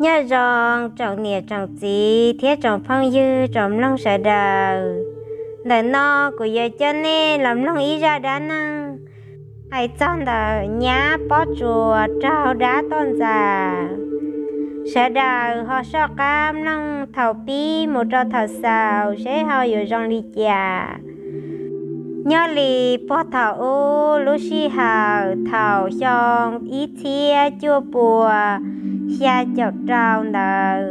Nyob zoo tsoom niam tsoom txiv thiab tsoom phooj ywg tsoom mloog sawv daws. Ntawm no kuv yuav coj nej los mloog ib zaj dab neeg hais txog ntawm nyab Pob Tsuas raug dab toj ntxas. Sawv daws ho soj qab mloog thaum pib mus rau thaum xaus seb ho yuav zoo li cas. Nyob li puag thaum ub lub sij hawm thaum xyoo ib txhiab cuaj pua xya caum rau ntawd,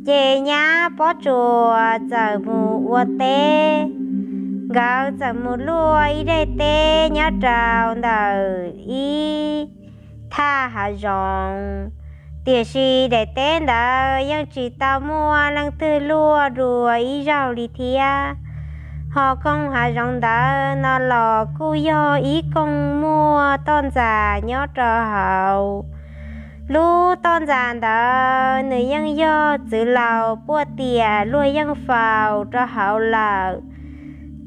ces nyab Pob Tsuas txawm mus ua teb. Nkawd txawm mus luaj ib daim teb nyob rau ntawm ib thaj hav zoov, tiam sis daim teb ntawd yeej tsis tau muaj leej twg luaj dua ib zaug li thiab. Ho koog hav zoov ntawd no los kuj yog ib koog muaj toj ntxas nyob rau hauv. Lub toj ntxas ntawd nws yeej yog txwv laus puaj tias luag yeej faus rau hauv lawm.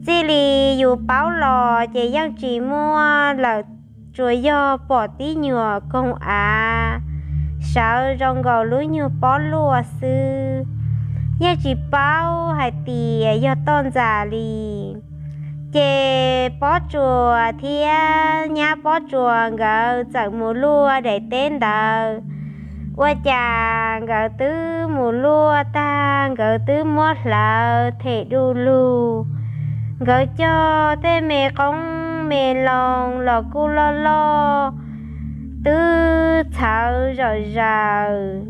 Txij li yus paub los ces yeej tsis muaj lawm, tsuas yog pom tib nyuag koog av sawv zoo nkaus lub nyuag pob luaj xwb, yeej tsis paub hais tias yog toj ntxas li. Ces Pob Tsuas thiab nyab Pob Tsuas nkawd txawm mus luaj daim teb ntawd. Ua cas nkawd twb mus luaj tag, nkawd twb muab hlawv them du lug, nkawd cog tej me qoob me loo los kuj loj loj, twb txhawv zom zaws.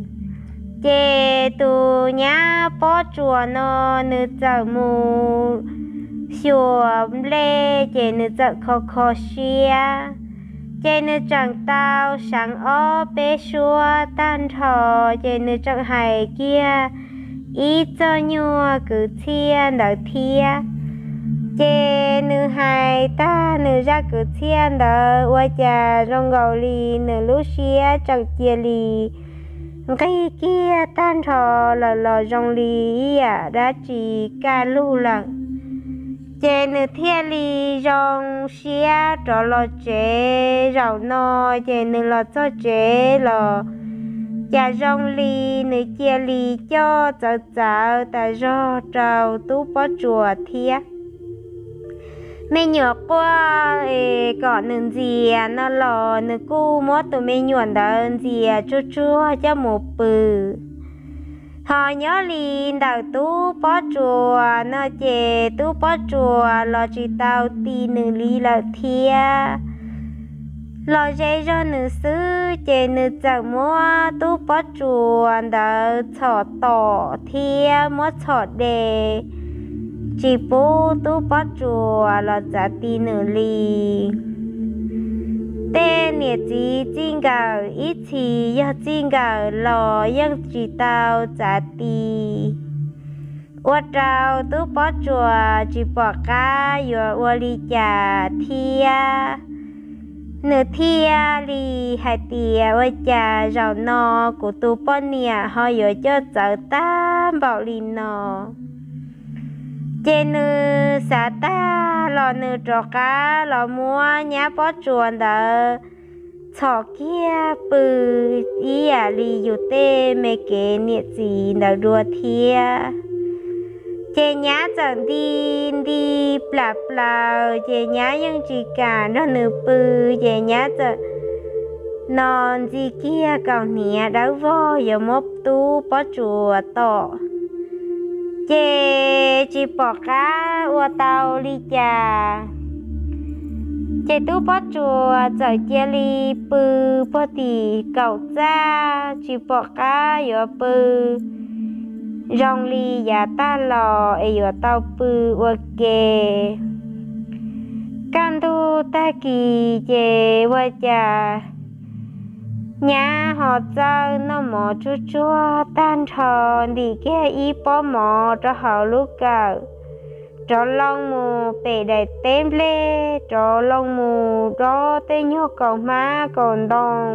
Ces tus nyab Pob Tsuas no nws txawm mus xyuas nplej, ces nws txawm kho kho siab, ces nws tseem tau seev ob peb suab tag nrho, ces nws tseem hais kiag ib txoj nyuag kwv txhiaj ntawd thiab. Ces nws hais tag nws zaj kwv txhiaj ntawd ua cas zoo nkaus li nws lub siab tseem cia li nqig kiag tag nrho lawm los zoo li ib yam dab tsi kaj lug lawm. Ces nws thiaj li zoo siab rov los tsev. Zaum no ces nws los txog tsev los cas zoo li nws cia li coj txawv txawv tas zog rau tub Pob Tsuas thiab. Me nyuam quaj es kom nws ntxias no los nws kuj muab tus me nyuam ntawd ntxias tsuag tsuag coj mus pw. Ho nyob li ntawm tub Pob Tsuas no ces tub Pob Tsuas los tsis tau ti nws li lawm thiab. Los ze zog nws xwb ces nws txawm muab tub Pob Tsuas ntawd txhom tom thiab muab txhom de, tsis pub tub Pob Tsuas los txav ti nws li. Tej niam txiv txij nkawm ib txhis yog txij nkawm los yeej tsis tau txav ti, ua rau tub Pob Tsuas tsis pom qab yuav ua li cas thiab. Nws thiaj li hais tias ua cas zaum no kuv tus poj niam ho yuav coj txawv tag npaum li no. Ces nws xav tag los nws rov qab los muab nyab Pob Tsuas ntawd txhom kiag pw ib yam li yus tej me kev niam txiv ntawd dua thiab. Ces nyab txawm nti nti plam plaws ces nyab yeej tsis kam nrog nws pw, ces nyab txawm no ntxi kiag kaus hniav dawb vog yuav muab tub Pob Tsuas tom. Ces tsis pom qab ua tau li cas. Ces tub Pob Tsuas txawm cia li pw puag tim kaum txaj tsis pom qab yuav pw zoo li yav tag los es yuav tau pw ua ke. Kaj ntug tag kis ces ua cas nyab ho txawj noj mov tsuag tsuag tag nrho, ntim kiag ib pob mov rau hauv lub kawm, rov loo mus pem daim teb nplej, rov loo mus dob tej nyuag kaus hmab kaus ntoo.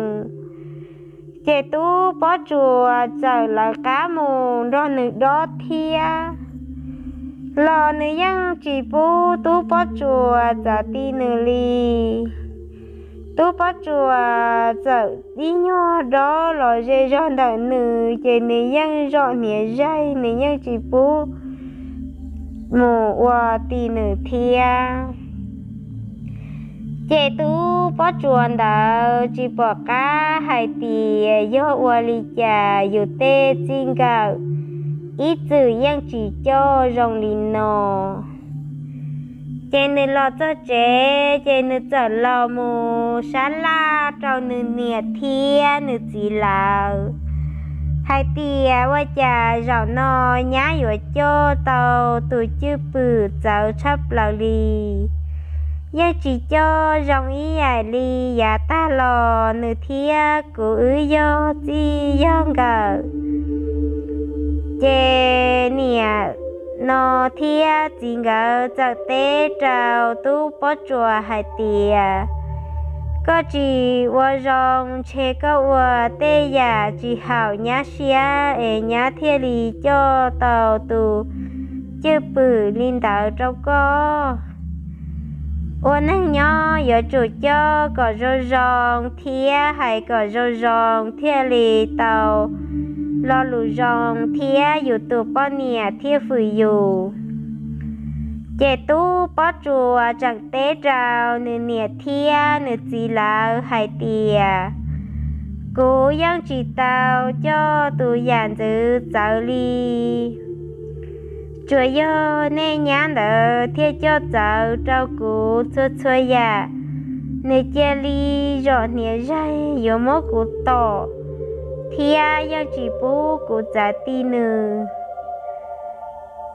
Ces tub Pob Tsuas txawm lawv qab mus nrog nws dob thiab, los nws yeej tsis pub tub Pob Tsuas txav ti nws li. Tub pob tsuas txawm ib nyuag dob los ze zog ntawm nws, ces nws yeej zom hniav zaig, nws yeej tsis pub mus ua tim nws thiab. Ces tub pob tsuas ntawd tsis pom qab hais tias yog ua li cas yus tej txij nkawm ib txwm yeej tsis coj zoo li no. Ces nws los txog tsev, ces nws txawm los mus sab laj rau nws niam thiab nws txiv lawv hais tias ua cas zaum no nyab yuav coj tau tus cwj pwm txawv tshaj plaws li. Yeej tsis coj zoo ib yam li yav tag los nws thiab kuv wb yog txij yog nkawm. Ces niam no thiab txiv nkawd txawm teb rau tub pob tsuas hais tias, koj tsis ua zoo, ntshe koj ua tej yam tsis haum nyab siab es nyab thiaj li coj tau tus cwj pwm li ntawd rau koj. Ua neeg nyob yuav tsum coj kom zoo zoo thiab hais kom zoo zoo thiaj li tau lo lus zoo thiab yus tus poj niam thiaj fwm yus. Ces tub pob tsuas tseem teb rau nws niam thiab nws txiv lawv hais tias, kuv yeej tsis tau coj tus yam ntxwv txawv li. Tsuas yog nej nyab ntawd thiaj coj txawv rau kuv txhua txhua yam. Nws cia li zom hniav zaig yuav muab kuv tom thiab yeej tsis pub kuv txav ti nws.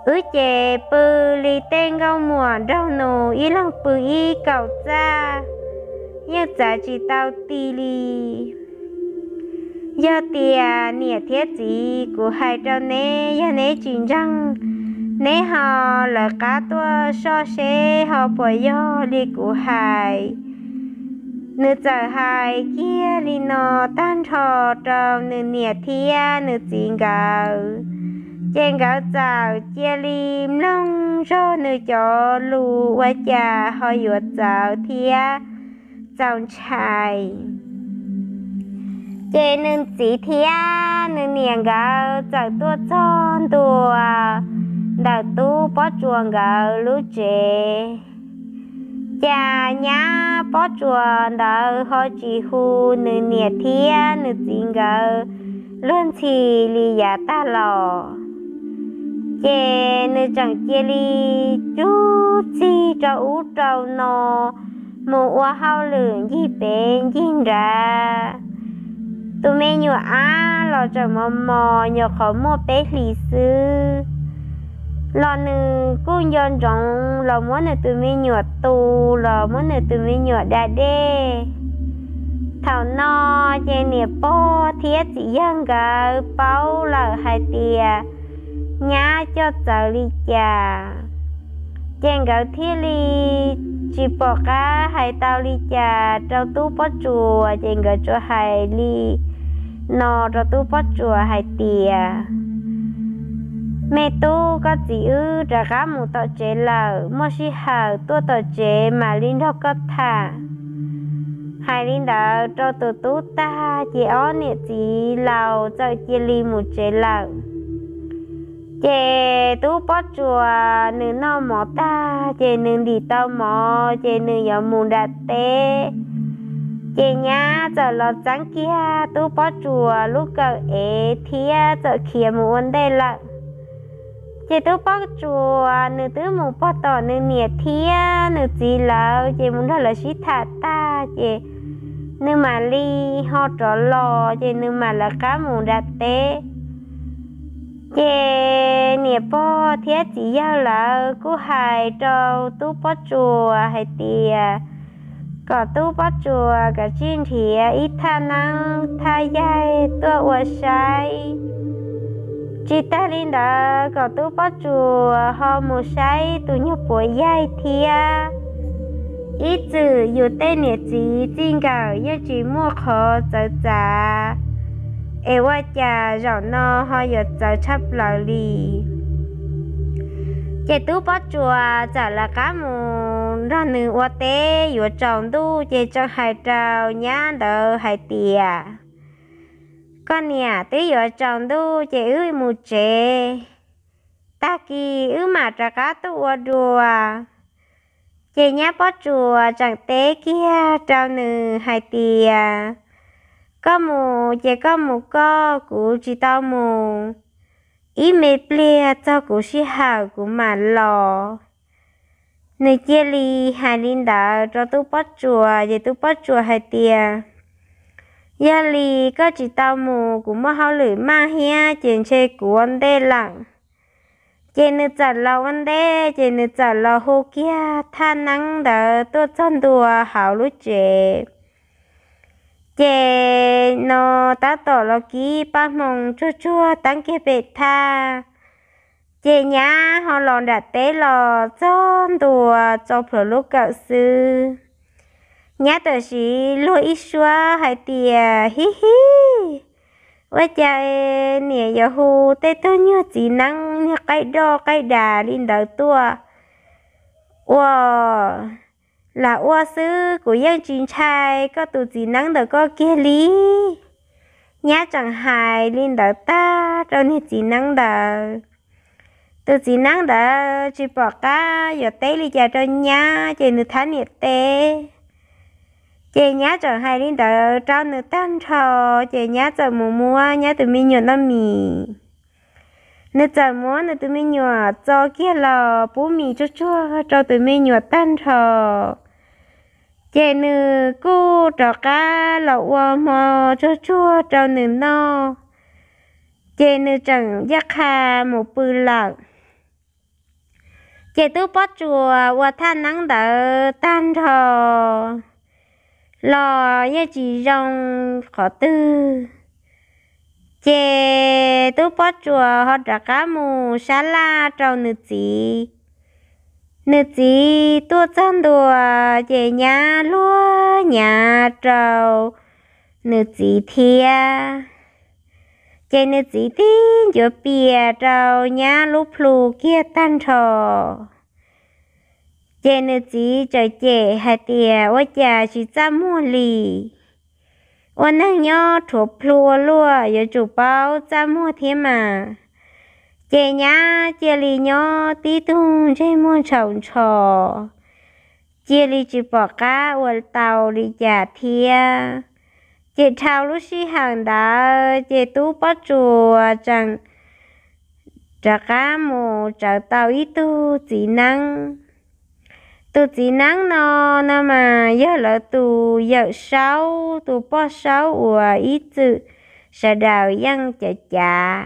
Wb ces pw li tej nkauj muam nraug nus ib leeg pw ib kaum txaj, yeej txav tsis tau ti li. Yog tias niam thiab txiv, kuv hais rau neb, yog neb tsis ntseeg, neb ho lawv qab tuaj soj seb ho puas yog li kuv hais. Nws txawm hais kiag li no tag nrho rau nws niam thiab nws txiv nkawd, ces nkawd txawm cia li mloog zog nws cov lus ua cas ho yuav txawv thiab txaus ntshai. Ces nws txiv thiab nws niam nkawd txawm tuaj txog ntua ntawm tub pob tsuas nkawd lub tsev. Cas nyab pob tsuas ntawd ho tsis hu nws niam thiab nws txiv nkawd luag ntxhi li yav tag los. Ces nws tseem cia li cug txig rau ub rau no, mus ua hauj lwm ncig pem ncig nrad. Tus me nyuam ab los tseem mos mos nyuam qhuav muaj peb hlis xwb, los nws kuj nco ntsoov los muab nws tus me nyuam tu, los muab nws tus me nyuam da dej. Thaum no ces niam pog thiab txiv yawg nkawd paub lawm hais tias nyab coj txawv li cas, ces nkawd thiaj li tsis pom qab hais tau li cas rau tub pob tsuas, ces nkawd tsuas hais li no rau tub pob tsuas hais tias, me tub, koj txiv wb rov qab mus tom tsev lawm, muaj sij hawm tuaj tom tsev mam li nrog koj tham. Hais li ntawd rau tus tub tag, ces ob niam txiv laus txawm cia li mus tsev lawm. Ces tub pob tsuas nws noj mov tag, ces nws ntim tau mov, ces nws yuav mus nram teb. Ces nyab txawm los txeeb kiag tub pob tsuas lub kawm ev thiab txawm khiav mus ua ntej lawm. Ces tub pob tsuas nws twb mus pog tom nws niam thiab nws txiv lawv, ces mus nrog lawv sib tham tag, ces nws mam li ho rov los, ces nws mam lawv qab mus nram teb. Ces niam pog thiab txiv yawg lawv kuj hais rau tub pob tsuas hais tias, kom tub pob tsuas kav tsij nrhiav ib thaj neeb thaj yaig tuaj ua saib. Tsis tag li ntawd, kom tub pob tsuas ho mus saib tus nyuag puav yaig thiab. Ib txwm yus tej niam txiv txij nkawm yeej tsis muaj qhov txawv txav, es ua cas zaum no ho yuav txawv tshaj plaws li. Ces tub pob tsuas txawm lawv qab mus nrog nws ua teb yuav tsaus ntuj ces tseem hais rau nyab ntawd hais tias, koj niam, twb yuav tsaus ntuj ces wb mus tsev, tag kis wb mam rov qab tuaj ua dua. Ces nyab Pob Tsuas tseem teb kiag rau nws hais tias, koj mus ces koj mus koj, kuv tsis tau mus, ib me pliag txog kuv sij hawm kuv mam los. Nws cia li hais li ntawd rau tub Pob Tsuas ces tub Pob Tsuas hais tias, yog li koj tsis tau mus, kuv muaj hauj lwm maj thiab ces ntshe kuv ua ntej lawm. Ces nws txawm los ua ntej ces nws txawm los hu kiag thaj neeb ntawd tuaj txog ntua hauv lub tsev. Ces no tab tom los kib paj hmoo tsuag tsuag teeb kiag pem thaj, ces nyab ho los nram teb los txog ntua tso plhuav lub kawm xwb. Nyab tam sim luag ib suab hais tias, hib hib, ua cas niam yuav hu tej tug nyuag txiv neeb niag qaib doj qaib das li ntawd tuaj ua, lam ua xwb, kuv yeej tsis ntshai koj tus txiv neeb ntawm koj kiag li. Nyab tseem hais li ntawd tag rau niag txiv neeb ntawd. Tus txiv neeb ntawd tsis pom qab yuav teb li cas rau nyab ces nws thab niam teb. Ces nyab tseem hais li ntawd rau nws tag nrho, ces nyab txawm mus muab nyab tus me nyuam noj mis. Nws txawm muab nws tus me nyuam txo kiag los pub mis tsuag tsuag rau tus me nyuam tag nrho. Ces nws kuj rov qab los ua hmo tsuag tsuag rau nws noj, ces nws tseem yaj qha mus pw lawm. Ces tub Pob Tsuas ua thaj neeb ntawd tag nrho los yeej tsis zoo qhov twg. Ces tub Pob Tsuas ho rov qab mus sab laj rau nws txiv. Nws txiv tuaj txog ntua, ces nyab luag nyav rau nws txiv thiab. Ces nws txiv tib ncuav pias rau nyab lub plhu kiag tag nrho. Ces nws txiv txawm cem hais tias, ua cas tsis txaj muag li? Ua neeg nyob rhuav plhu ua luaj yuav tsum paub txaj muag thiab mas. Ces nyab cia li nyob tib tug ntsej muag ntshaus ntsho, cia li tsis pom qab ua tau li cas thiab. Ces dhau lub sij hawm ntawd ces tub Pob Tsuas tseem rov qab mus tsawv tau ib tug txiv neeb. Tus txiv neeb no, no mas yog lawv tus yawm saub, tus poj saub uas ib txwm sawv daws yeej cav cav.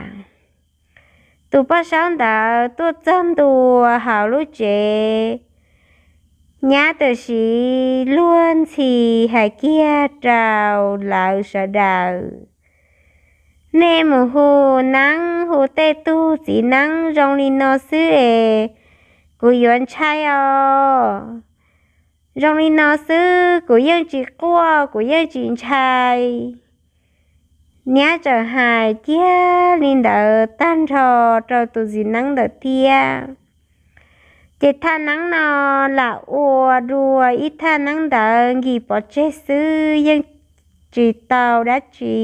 Tus poj saub ntawd tuaj txog ntua hauv lub tsev, nyab tam sim luag ntxhi hais kiag rau lawv sawv daws, nej mus hu neeb hu tej tug txiv neeb zoo li no xwb es kuv yuav ntshai os. Zoo li no xwb kuv yeej tsis quaj, kuv yeej tsis ntshai. Nyab txawm hais kiag li ntawd tag nrho rau tus txiv neeb ntawd thiab. Ces thaj neeb no lam ua dua ib thaj neeb ntawd nkim pov tseg xwb yeej tsis tau dab tsi.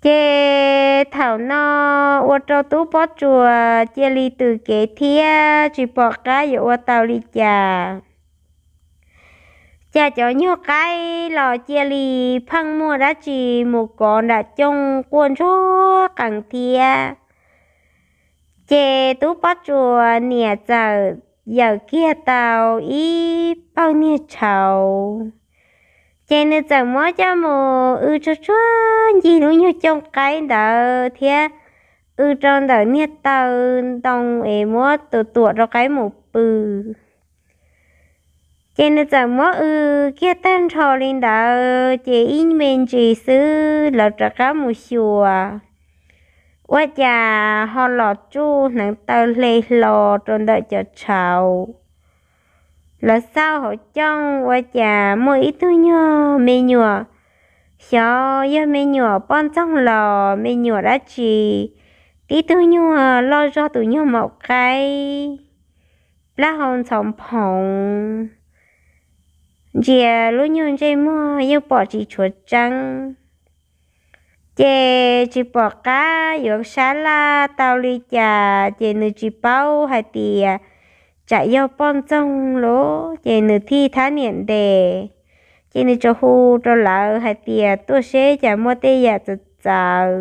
Ces thaum no ua rau tub Pob Tsuas cia li tws kev thiab tsis pom qab yuav ua tau li cas. Cas cov nyuag qaib los cia li pheej muaj dab tsi mus kov nram cooj quaj ntsuag qees thiab. Ces tub Pob Tsuas niam txawm yawm kiag tau ib pawg niag tshauv. Ces nws txawm muab coj mus w tsuag tsuag ncig lub nyuag cooj qaib ntawd thiab w rau ntawm niag taw ntoo es muab tus tuam rau qaib mus pw. Ces nws txawm muab w kiag tag nrho li ntawd ces ib me ntsis xwb lawv rov qab mus xyuas, ua cas ho los tsuj hneev taw hle hlo rau ntawm cov tshauv. Lawv xauj hauv cooj ua cas muaj ib tug nyuag me nyuam, xyov yog me nyuam poj ntxoog los me nyuam dab tsi, tib tug nyuag loj zog tus nyuag maum qaib. plaub hau ntxhov phoov, ntsia lub nyuag ntsej muag yeej pom tsis tshuav tseeb. Ces tsis pom qab yuav sab laj tau li cas, ces nws tsis paub hais tias tsam yog poj ntxoog los, ces nws thiaj thab niam ntes. Ces nws tsuas hu rau lawv hais tias tuaj seb cas muaj tej yam txawv txawv.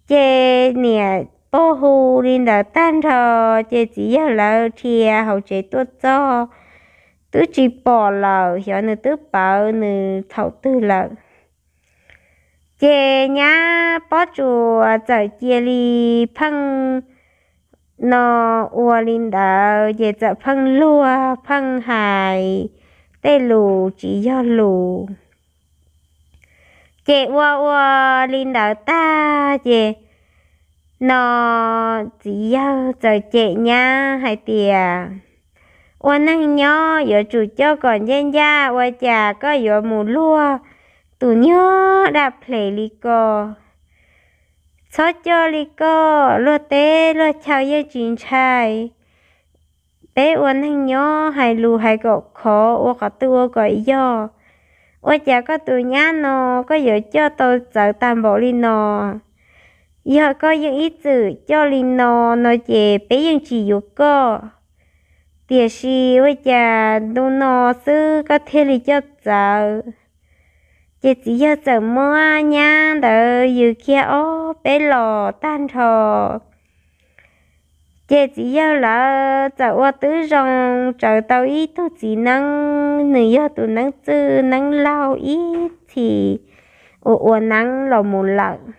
Ces niam pog hu li ntawd tag nrho, ces txiv yawg lawv dhia hauv tsev tuaj txog, twb tsis pom lawm, xyov nws twb pawv nws thaum twg lawm. Ces nyab Pob Tsuas txawm cia li pheej no ua li ntawd, ces txawm pheej luag pheej hais tej lus tsis yog lus. Ces ua ua li ntawd tag, ces no txiv yawg txawm cem nyab hais tias, ua neeg nyob yuav tsum coj kom ncaj ncaj, ua cas koj yuav mus luag tus nyuag dab phem li ko? Txhob coj li ko, luag teb luag chaw yeej tsis ntshai. Peb ua neeg nyob hais lus hais kom khov, ua qhov twg ua kom yog. Ua cas koj tus nyab no koj yuav coj tau txawv tag npaum li no? Yog koj yeej ib txwm coj li no, no ces peb yeej tsis yuav koj. Tiam sis ua cas ntu no xwb koj thiaj li coj txawv? Ces txiv yawg txawm muab nyab ntawd yws kiag ob peb los tag nrho. Ces txiv yawg lawv txawm ua tib zoo tsawv tau ib tug txiv neeb, nws yog tus neeb txwj neeb laug ib txhis uas ua neeb los mus lawm.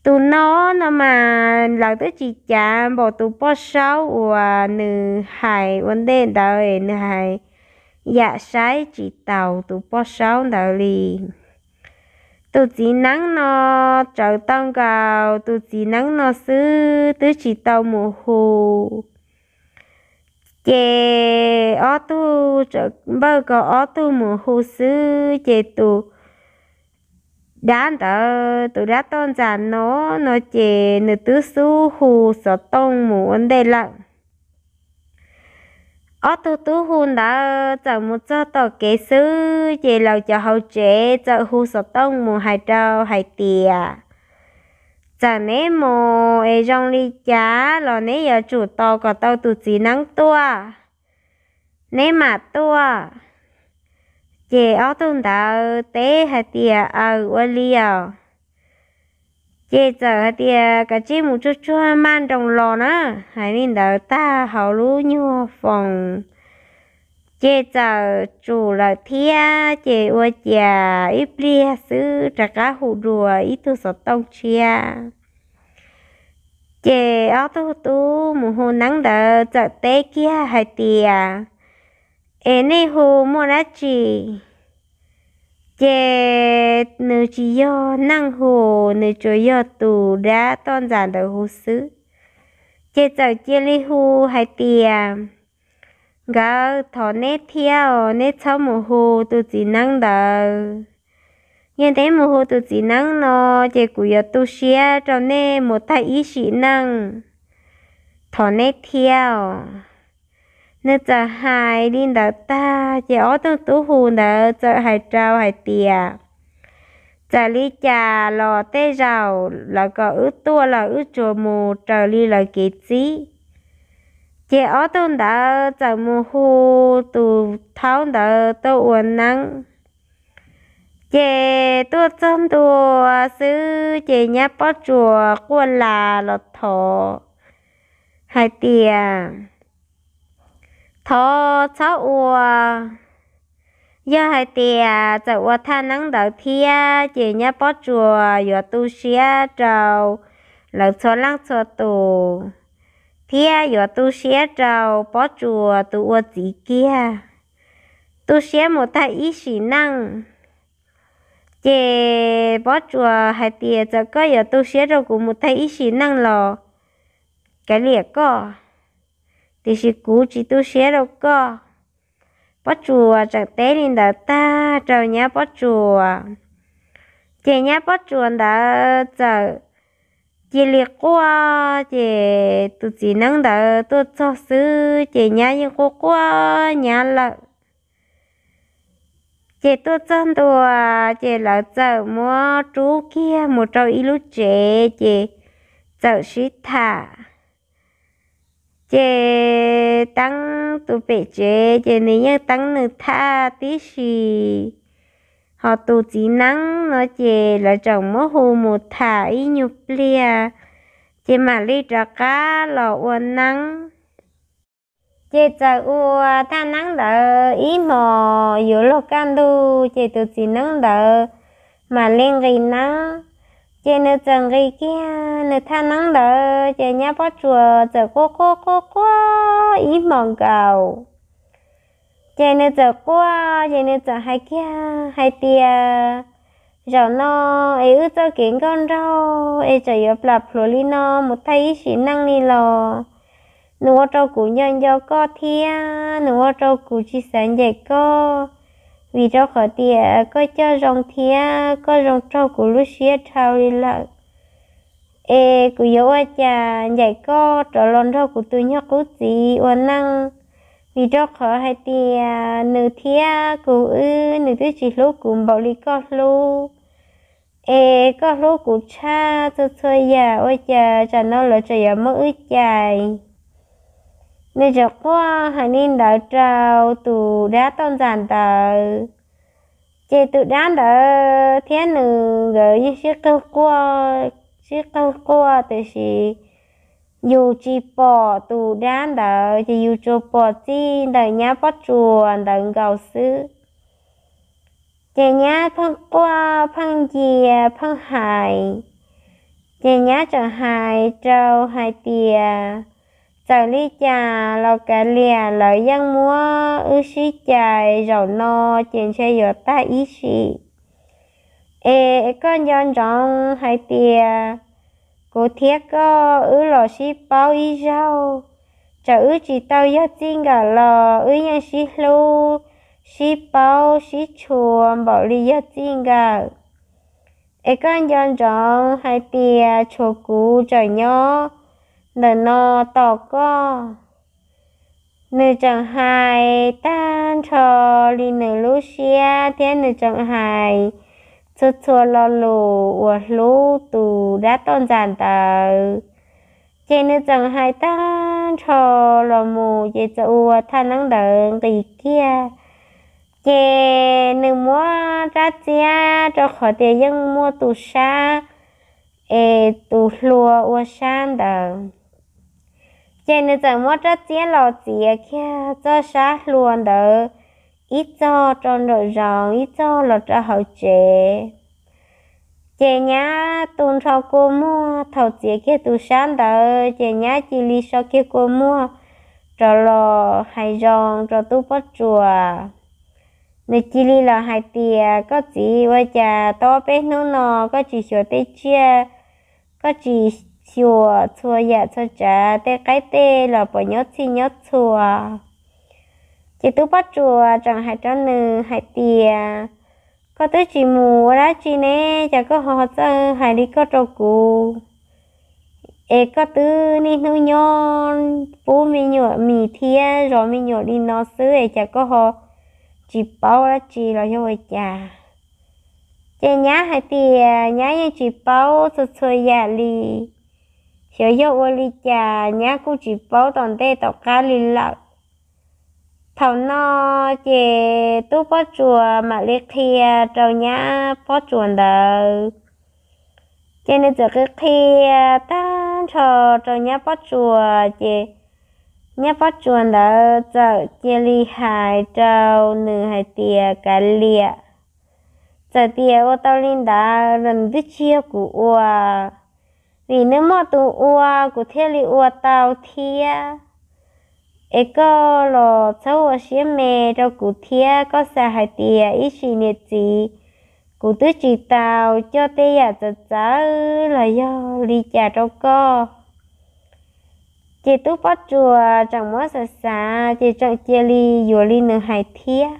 Tus no, no mas lawv twb tsis cav npaum tus poj saub uas nws hais ua ntej ntawd, nws hais yam saib tsis taus tus poj saub ntawd li. Tus txiv neeb no tsawv tau nkaus tus txiv neeb no xwb, twb tsis tau mus hu. Ces ob tug npawj ko ob tug mus hu xwb, ces tus dab ntawd, tus dab toj ntxas no, no ces nws twb xub hu xov tooj mus ua ntej lawm. Ob tug tub hu ntawd txawm mus txog tom kev xwb, ces lawv cov hauv tsev txawm hu xov tooj mus hais rau hais tias, txawm neb mus es zoo li cas los neb yuav tsum tos kom tau tus txiv neeb tuaj, neb mam tuaj. Ces ob tug ntawd teb hais tias, aws, ua li os. Ces txawm hais tias, kav tsij mus tsuag tsuag maj nroos los na. Hais li ntawd tag, hauv lub nyuag foos ces txawm tsum lawm thiab, ces ua ciav ib pliag xwb rov qab hu dua ib tug xov tooj tshiab. Ces ob tug tub mus hu neeb ntawd txawm teb kiag hais tias, es nej hu muaj dab tsi? Ces nws tsis yog neeg hu, nws tsuas yog tus dab toj ntxas ntawd hu xwb. Ces txawm cia li hu hais tias, nkawd, thov neb thiab os, neb txhob mus hu tus txiv neeb ntawd. Yog neb mus hu tus txiv neeb no, ces kuv yuav tu siab rau nej mus tag ib sim neej. Thov neb thiab os. Nws txawm hais li ntawd tag, ces ob tug tub hu ntawd txawm hais rau hais tias, txawm li cas los tej zaum lawv kom wb tuaj los wb tsuas mus raws li lawv kev txib. Ces ob tug ntawd txawm mus hu tus thaub ntawd tuaj ua neeb. Ces tuaj txog ntua xwb, ces nyab Pob Tsuas quaj las los thov hais tias, thov txhob ua. Yog hais tias txawm ua thaj neeb ntawd thiab, ces nyab Pob Tsuas yuav tu siab rau lawv txhua leej txhua tus, thiab yuav tu siab rau Pob Tsuas tus ua txiv kiag, tu siab mus tag ib sim neej. Ces Pob Tsuas hais tias, txawm koj yuav tu siab rau kuv mus tag ib sim neej los kav liam koj, tiam sis kuv tsis tu siab rau koj. Pob Tsuas tseem teb li ntawd tag rau nyab Pob Tsuas, ces nyab Pob Tsuas ntawd txawm cia li quaj. Ces tus txiv neeb ntawd tuaj txog xwb ces nyab yeej quaj quaj nyab lawm. Ces tuaj txog ntua, ces lawv txawm muab rub kiag mus rau ib lub tsev, ces txawm sib tham. Ces teeb tus pem tsev ces nws yeej teeb nws thaj tib si, ho tus txiv neeb no ces lawv tseem muab hu mus tham ib nyuag pliag, ces mam li rov qab los ua neeb. Ces txawm ua thaj neeb ntawd ib hmos yuav luag kaj ntug, ces tus txiv neeb ntawd mam li nqis neeb. Ces nws txawm nqis kiag nws thaj neeb ntawd, ces nyab pob tsuas txawm quaj quaj quaj quaj ib hmos nkaus. Ces nws txawm quaj, ces nws txawm hais kiag hais tias, zaum no es wb txoj kev nkauj nraug es tseem yuav plam plhuav li no mus tag ib sim neej li los. Nws ua rau kuv nco nco koj thiab nws ua rau kuv tsis xav ncaim koj, vim rau qhov tias koj coj zoo thiab koj zoo raug kuv lub siab dhau li lawm. Es kuv yuav ua cas ncaim koj rov los nrog kuv tus nyuag qub txiv ua neej, vim rau qhov hais tias nws thiab kuv wb nws twb tsis hlub kuv npaum li koj hlub. Es koj hlub kuv tshaj txhua txhua yam, ua cas tsam no lawv tseem yuav muab wb cais? Nws tseem quaj hais li ntawd rau tus dab toj ntxas ntawd. Ces tus dab ntawd thiab nws nkawd yeej sib qawg quaj, sib qawg quaj, tiam sis yus tsis pom tus dab ntawd, ces yus tsuas pom txij ntawm nyab pob tsuas ntawd nkaus xwb. Ces nyab pheej quaj pheej ncia pheej hais. Ces nyab tseem hais rau hais tias, txawm li cas los kav liam, lawv yeej muab wb sib cais, zaum no ces ntshe yuav tag ib sim. Es koj nco ntsoov hais tias kuv thiab koj wb los sib paub ib zaug, txawm wb tsis tau yog txij nkawm los wb yeej sib hlub, sib paub sib tshua npaum li yog txij nkawm. Es koj nco ntsoov hais tias tshuav kuv tseem nyob ntawm no tos koj. Nws tseem hais tag nrho li nws lub siab thiab nws tseem hais txhua txhua lo lus uas hlub tus dab toj ntxas ntawd. Ces nws tseem hais tag nrho los mus ces txawm ua thaj neeb ntawd nqis kiag. Ces nws muab rab txiab, rau qhov tias yeej muaj tus sab es tus hlua ua sab ntawd. Ces nws txawm muab rab txiab los txiav kiag txoj sab hlua ntawd ib txog rau nraum zoov, ib txog los rau hauv tsev. Ces nyab tu nrho kua muag, thaum txiav kiag tus sab ntawd ces nyab cia li so kiag kua muag rov los hais zoo rau tub pob tsuas. Nws cia li los hais tias, koj txiv, ua cas tau ob peb hnub no koj tsis xyuas tej tsiaj, koj tsis xyuas txhua yam txhua tsav, tej qaib tej los puas nyob txhij nyob txhua? Ces tub pob tsuas tseem hais rau nws hais tias, koj twb tsis mus ua dab tsi ne, cas koj ho txawj hais li koj rau kuv? Es koj twb niaj hnub nyob pub me nyuam mis thiab zov me nyuam li no xwb es cas koj ho tsis paub dab tsi los yog ua cas? Ces nyab hais tias nyab yeej tsis paub txhua txhua yam li, xyov yog ua li cas nyab kuj tsis paub tom ntej tom qab li lawm. Thaum no ces tub pob tsuas mam li qhia rau nyab pob tsuas ntawd. Ces nws txawm qhia qhia tag nrho rau nyab pob tsuas, ces nyab pob tsuas ntawd txawm cia li hais rau nws hais tias, kav liam, txawm tias ua tau li ntawd los nws twb tsis yog kuv ua, vim nws muaj tus ua kuv thiaj li ua tau thiab. Es koj los txhob ua siab me rau kuv thiab, koj xav hais tias ib sim niam txiv kuv twb tsis tau coj tej yam txawv txawv los yog li cas rau koj? Ces tub pob tsuas tseem muab xav xav ces tseem cia li yuav li nws hais thiab.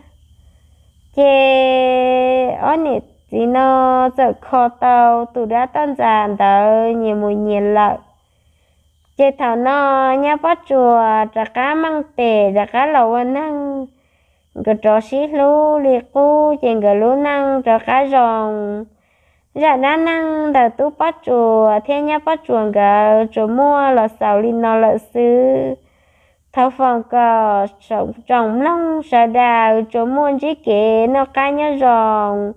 Ces ob niam Txiv no txawm kho tau tus dab toj ntxas ntawd nyias mus nyias lawm. Ces thaum no nyab Pob Tsuas rov qab meej pem rov qab los ua neeg, nkawd rov sib hlub li qub ces nkawd lub neej rov qab zoo. Zaj dab neeg ntawm tub Pob Tsuas thiab nyab Pob Tsuas nkawd tsuas muaj los xaus li no lawm xwb. Thov foom kom tsoom mloog sawv daws tsuas muaj ntsib kev noj qab nyob zoo,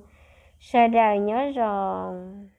sawv daws nyob zoo.